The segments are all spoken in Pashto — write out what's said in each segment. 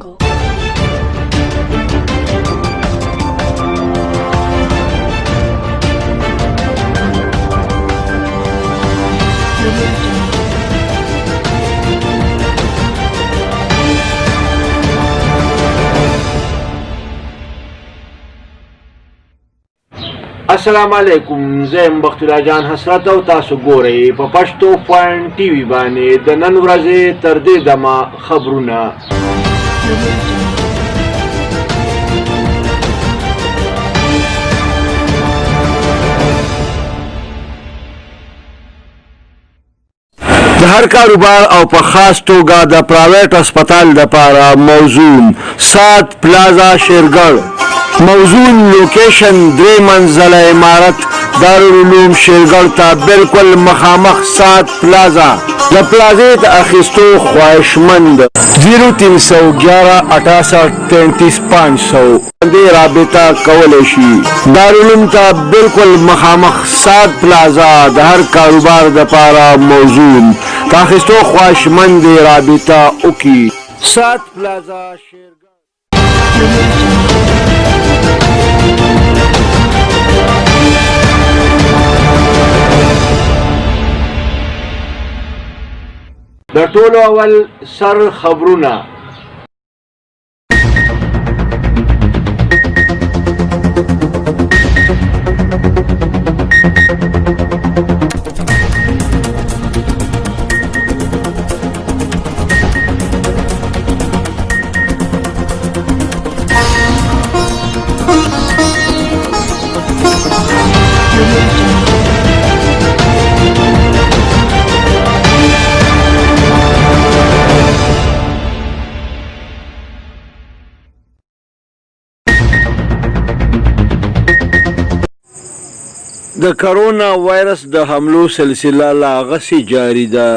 Jungle. Audio Jungle. السلام علیکم، زه یم بخت الله جان حسرت او تاسو ګورئ په پښتو پوینټ ټي وي باندې د نن ورځې تر دې دمه خبرونه. Audio Jungle. د هر کاروبار او په خاص توګه د پرایویټ هسپتال لپاره موزون سات پلازا شیرګړ، موزون لوکیشن، درې منزله عمارت، دارالعلوم شیرګړ ته بالکل مخامخ، سات پلازا. د پلازې د اخیستو خواهشمند 0311 68 33 500 باندې رابطه کولی شي. دارالعلوم ته بالکل مخامخ سات پلازا، د هر کاروبار دپاره موزون. که اخیستو خواهشمند دی رابطه وکړي. سات پلازا شیرګړ. Audio Jungle. د ټولو اول سر خبرونه. Audio Jungle. د کرونا وایرس د حملو سلسله لا هغسې جاري ده.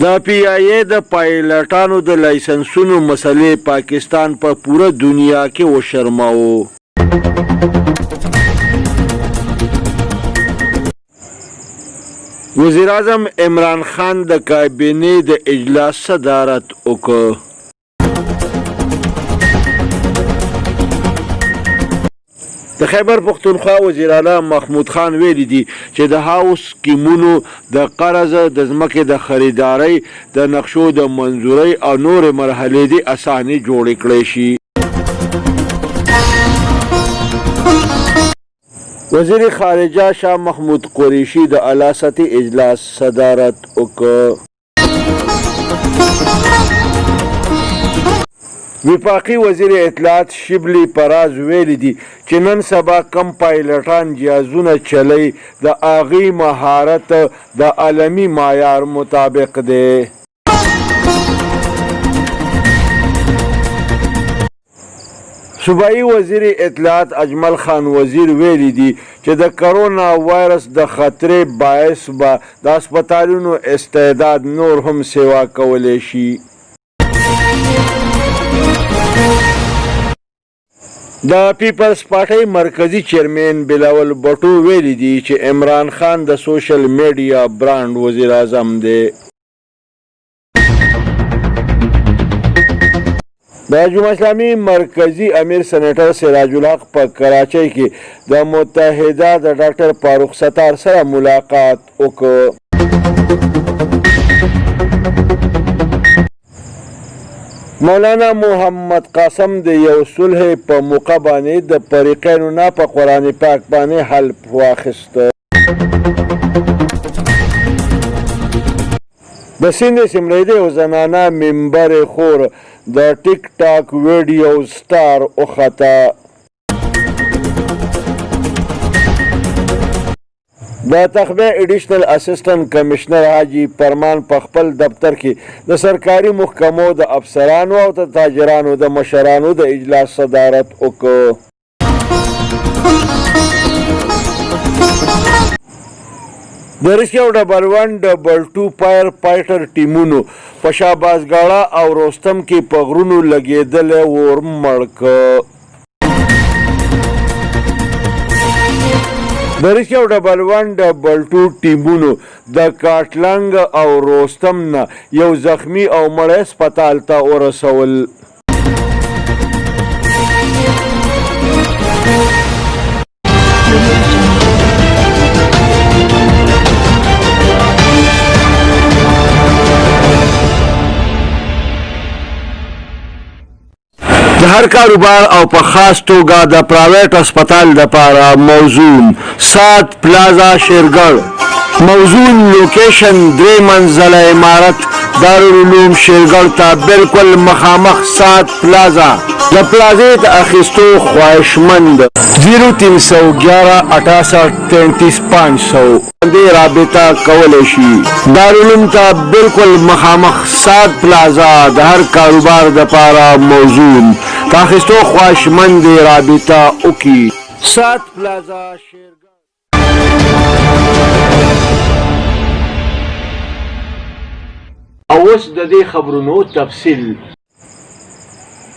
د پی آی ای د پایلټانو د لایسنسونو مسلې پاکستان په پوره دنیا کې وشرماوه. وزیراعظم عمران خان د کابینې د اجلاس صدارت وکړ. د خیبر پښتونخوا وزیراعلی محمود خان ویلي دي چې د هاوس سکیمونو د قرض، د ځمکې د خریدارۍ، د نقشو د منظورۍ او نورې مرحلې دې اسانې جوړې کړی شي. وزیر خارجه شاه محمود قریشي د اعلی سطح اجلاس صدارت وکړ. وفاقي وزیر اطلاعات شبلي پراز ویلي دي چې نن سبا کم پایلټان جهازونه چلوي، د هغوی مهارت د عالمي معیار مطابق دی. صوبايي وزیر اطلاعات اجمل خان وزیر ویلي دي چې د کرونا وایرس د خطرې باعث به د هسپتالونو استعداد نور هم سیوا کولی شي. د پیپلز پارټۍ مرکزي چیئرمین بلاول بټو ویلي دي چې عمران خان د سوشل میډیا برانډ وزیراعظم دی. د جماعت اسلامي مرکزي امیر سېنېټر سراج الحق په کراچۍ کې د متحده د ډاکټر فاروق ستار سره ملاقات وکړ. مولانا محمد قاسم د یو صلح په موقع باندې د فریقینو نه په قرآن پاک باندې حلف واخیست. د سیند اسمبلۍ د یو زنانه ممبر خور د ټیک ټاک ویډیو سټار وخته. د تخبه ایډیشنل اسسټنټ کمشنر حاجي پرمان په خپل دفتر کې د سرکاري محکمو د افسرانو او د تاجرانو د مشرانو د اجلاس صدارت وکړ. د ریسکیو ډبل ون ډبل ټو فایر فایټر ټیمونو په شهبازګاړه او رستم کې په غرونو لګېدلی اور مړ کړ. د ریسکیو ډبل ون ډبل ټو ټیمونو د کاټلنګ او روستم نه یو زخمی او مړی هسپتال ته ورسول. Audio Jungle. د هر کاروبار او په خاص توګه د پرایویټ هسپتال لپاره موزون سات پلازا شیرګړ، موزون لوکیشن، درې منزله عمارت، دارالعلوم شیرګړ ته بالکل مخامخ، سات پلازا. د پلازې د اخیستو خواهشمند 0311 68 33 500 باندې رابطه کولی شي. دارالعلوم ته بالکل مخامخ سات پلازا، د هر کاروبار دپاره موزون. د اخیستو خواهشمند دې رابطه وکړي. سات پلازا شیرګړ. او اوس د دې خبرونو تفصیل.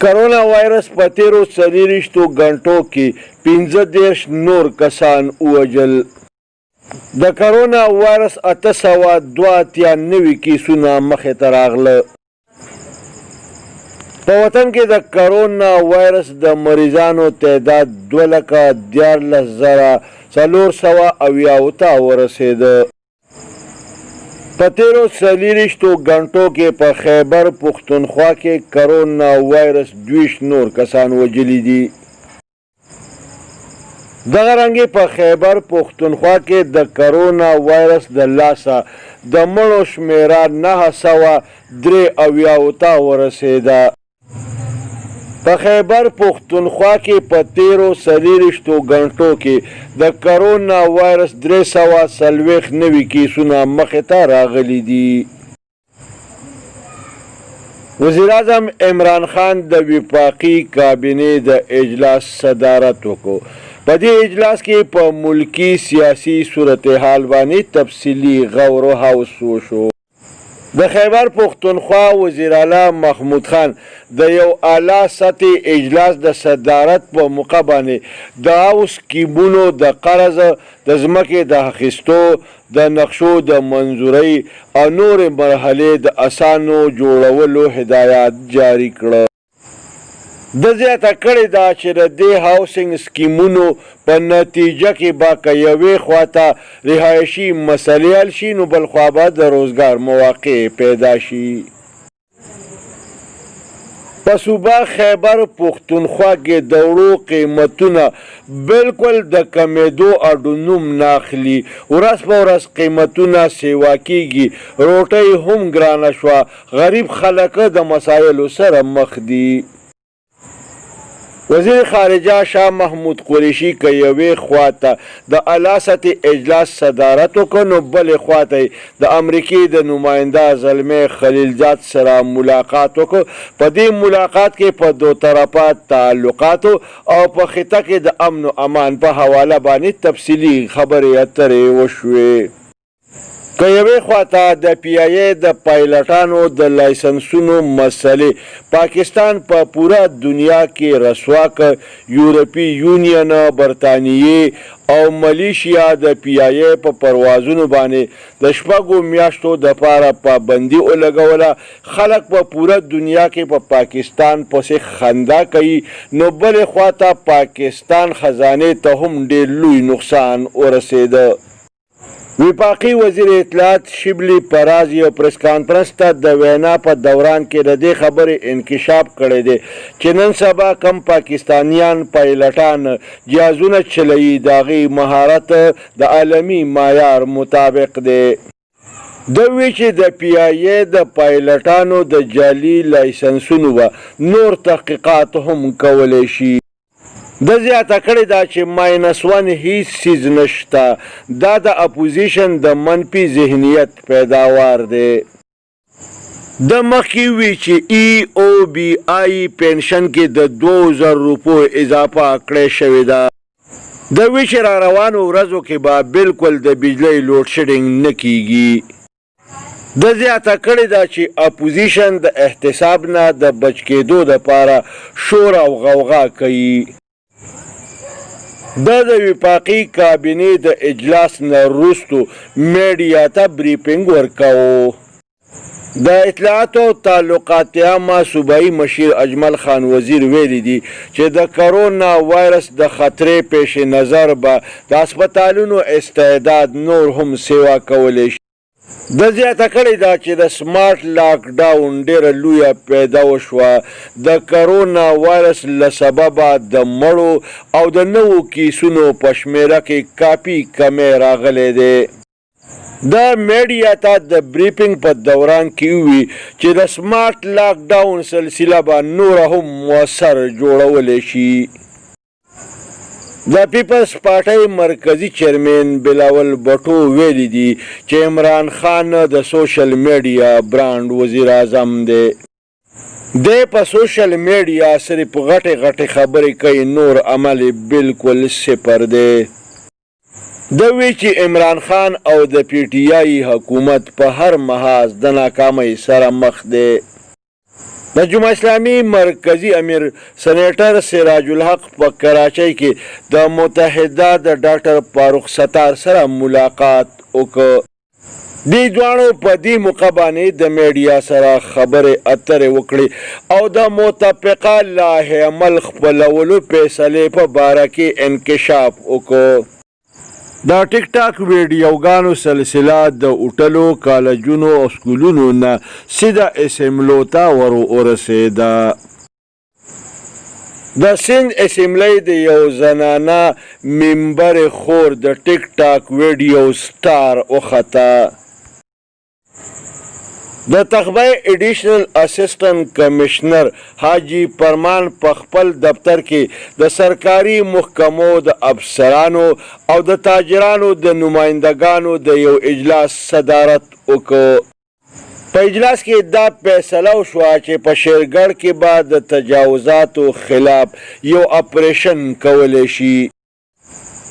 کرونا وایرس په تیرو 24 ګنټو کې 35 نور کسان ووژل. د کرونا وایرس 882 نوي کیسونه مخې ته راغله. په وطن کې د کرونا وایرس د مریضانو تعداد 213,470 ته ورسېده. په تیرو 24 ګنټو کې په خیبر پښتونخوا کې کرونا وایرس 22 نور کسان وژلي دي. دغه رنګې په خیبر پښتونخوا کې د کرونا وایرس د لاسه د مړو شمېره 973 ته ورسېده. په خیبر پښتونخوا کې په تیرو 24 ګنټو کې د کرونا وایرس 340 نوي کیسونه مخې ته راغلي دي. وزیراعظم عمران خان د وفاقي کابینې د اجلاس صدارت وکړو. په دې اجلاس کې په ملکی سیاسي صورتحال باندې تفصیلي غور او هوس وشو. د خیبر پښتونخوا وزیراعلی محمود خان د یو اعلی سطح اجلاس د صدارت په موقع باندې د هغو سکیمونو د قرض، د ځمکې د اخیستو، د نقشو د منظورۍ او نورې مرحلې د اسانو جوړولو هدایات جاري کړه. ده زیاته کړې ده چې د دې هاوسنګ سکیمونو په نتیجه کې به که یوې خوا ته رهایشي مسلې حل شي نو بل خوا به د روزګار مواقع پیدا شي. په صوبه خیبر پښتونخوا کې د وړو قیمتونه بالکل د کمېدو اډو نوم نه اخلي، ورځ په ورځ قیمتونه سیوا کیږي، روټۍ هم ګرانه شوه، غریب خلک د مسایلو سره مخ دي. وزیر خارجه شاه محمود قریشي که یوې خوا ته د اعلی سطح اجلاس صدارت وکړ نو بلې خوا ته یې د امریکې د نماینده زلمی خلیلزاد سره ملاقات وکړ. په دې ملاقات کې په دوطرفه تعلقاتو او په خطه کې د امن و امان په حواله باندې تفصیلي خبرې اترې وشوې. که یوې خوا ته د پي آی اې د پایلټانو د لایسنسونو مسئلې پاکستان په پوره دنیا کې رسوا کړ، یورپي یونین، برتانیې او ملیشیا د پي آی اې په پروازونو باندې د شپږو میاشتو دپاره پابندي ولګوله، خلک په پوره دنیا کې په پاکستان پسې خندا کوي، نو بلې خوا ته پاکستان خزانې ته هم ډېر لوی نقصان ورسېده. وفاقي وزیر اطلاعات شبلي پراز یو پریس کانفرنس ته د وینا په دوران کې د دې خبرې انکشاف کړی دی چې نن سبا کوم پاکستانیان پایلټان جهازونه چلوي د هغوی مهارت د عالمي معیار مطابق دی. ده وویل چې د پي آی اې د پایلټانو د جعلي لایسنسونو به نور تحقیقات هم کولی شي. ده زیاته کړې ده چې ماینس ون هیڅ څیز نشته، دا د اپوزیشن د منفي ذهنیت پیداوار دی. ده مخکې وویل چې ای او بي آی پنشن کې د 2000 روپو اضافه کړې شوې ده. ده وویل چې راروانو ورځو کې به بالکل د بجلۍ لوډشیډنګ نه کیږي. ده زیاته کړې ده چې اپوزیشن د احتساب نه د بچ کېدو دپاره شور او غوغا کوي. ده د وفاقي کابينې د اجلاس نه وروستو ميډيا ته بريفنګ ورکاوه. د اطلاعاتو او تعلقات عامه صوبايي مشير اجمل خان وزير ويلي دي چې د کرونا وايرس د خطرې پېش نظر به د هسپتالونو استعداد نور هم سېوا کولی شي. ده زیاته کړې ده چې د سمارټ لاک ډاون ډېره لویه پیدا وشوه، د کرونا وایرس له سببه د مړو او د نوو کیسونو په شمېره کې کافي کمی راغلی دی. ده میډیا ته د بریفنګ په دوران کې ووی چې د سمارټ لاک ډاون سلسله به نوره هم موثر جوړولی شي. د پیپلز پارټۍ مرکزي چیرمین بلاول بټو ویلي دي چې عمران خان د سوشل میډیا برانډ وزیراعظم دی. دی په سوشل میډیا صرف غټې غټې خبرې کوي نور عمل یې بالکل صفر دی. ده وی چې عمران خان او د پي ټي آی حکومت په هر محاذ د ناکامۍ سره مخ دی. د جماعت اسلامي مرکزي امیر سنیټر سراج الحق په کراچۍ کې د متحده د ډاکټر فاروق ستار سره ملاقات وکړ. دې دواړو په دې موقع باندې د میډیا سره خبرې اترې وکړې او د متفقه لایحه عمل خپلولو فیصلې په باره کې انکشاف وکړ. د ټیک ټاک ویډیوګانو سلسله د هوټلو، کالجونو او سکولونو نه سیده اسمبلو ته ور ورسیده. د سند اسمبلۍ د یو زنانه ممبرې خور د ټیک ټاک ویډیو سټار وخته. د تخبۍ ایډیشنل اسسټنټ کمشنر حاجي پرمان په خپل دفتر کې د سرکاري محکمو د افسرانو او د تاجرانو د نمایندګانو د یو اجلاس صدارت وکړ. په اجلاس کې دا فیصله وشوه چې په شیرګړ کې به د تجاوزاتو خلاف یو اپریشن کولی شي.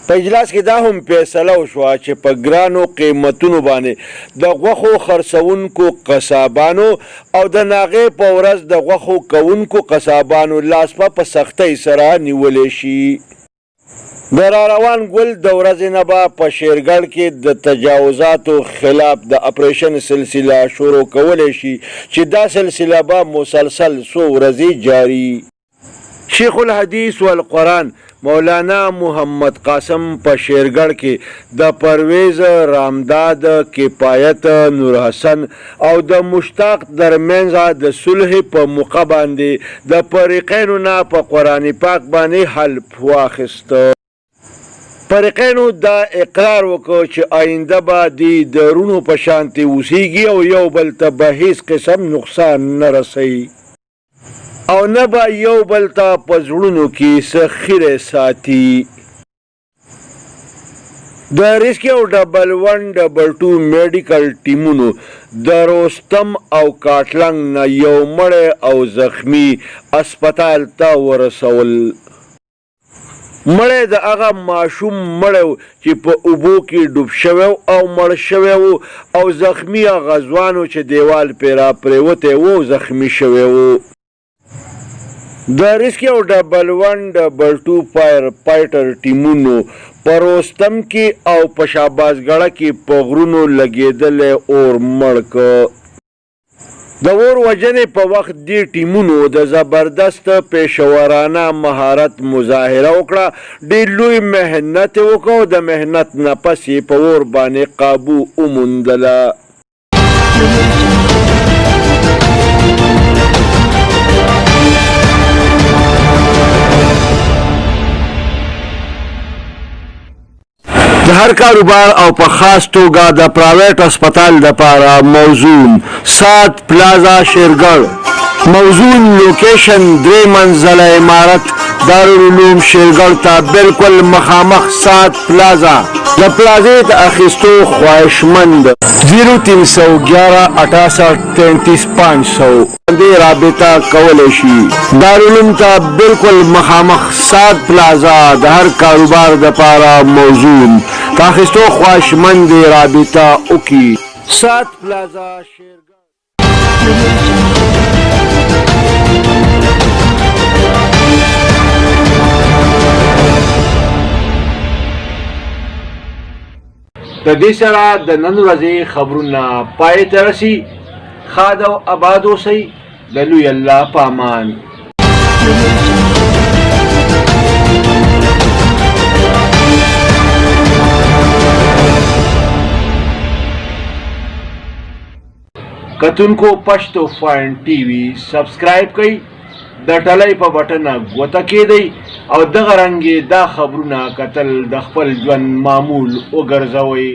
په اجلاس کې دا هم فیصله وشوه چې په ګرانو قیمتونو باندې د غوښو خرڅوونکو قصابانو او د ناغې په ورځ د غوښو کوونکو قصابانو لاس به په سختۍ سره نیولی شي. د راروان ګل د ورځې نه به په شیرګړ کې د تجاوزاتو خلاف د اپریشن سلسله شروع کولی شي چې دا سلسله به مسلسل څو ورځې جاري. شیخ الحدیث والقرآن مولانا محمد قاسم په شیرګړ کې د پرویز رامداد، کفایت نورحسن او د مشتاق ترمنځ د صلح په موقع باندې د فریقینو نه په قرآن پاک باندې حلف واخیست. فریقینو دا اقرار وکړ چې آینده به دوی د روڼو په شانتې اوسیږي او یو بل ته به هیڅ قسم نقصان نه رسوي. او نه به یو بل ته په زړونو کې څه خیری ساتي. د ریسکیو او ډبل ون ډبل ټو میډیکل ټیمونو د روستم او کاټلنګ نه یو مړی او زخمي هسپتال ته ورسول. مړی د هغه ماشوم مړی و چې په اوبو کې ډوب شوی و او مړ شوی و او زخمي هغه ځوان و چې دېوال پرې راپرېوتی و او زخمي شوی و. د ریسکیو او ډبل ون ډبل ټو فایر فایټر ټیمونو په روستم کې او په شهبازګړه کې په غرونو لګېدلی اور مړ کړ. د اور وژنې په وخت دې ټیمونو د زبردست پیشورانه مهارت مظاهره وکړه، ډېر لوی محنت یې وکړ او د محنت نه پس یې په اور باندې قابو وموندله. د هر کاروبار او په خاص توګه د پراویټ هسپتال لپاره موزون سات پلازا شیرګړ موزون لوکیشن درې منزله عمارت دارالعلوم شیرګړ ته بالکل مخامخ سات پلازا د پلازې د اخیستو خواهشمند 0311 68 33 500 باندې رابطه کولی شي. دارالعلوم ته بالکل مخامخ سعد پلازا د هر کاروبار دپاره موزون په اخیستو خواهشمند دې رابطه وکړي. سعد پلازا شیرګړ. د دې سره د نن ورځې خبرونه پای ته رسي. ښاد او اباد اوسئ، د لوی الله په امان. Audio Jungle. کتونکو، پښتو فاین ټي وي سبسکرایب کړئ، د ټلۍ په بټنه ګوته کېدئ او دغه رنګې دا خبرونه کتل د خپل ژوند معمول وګرځوئ.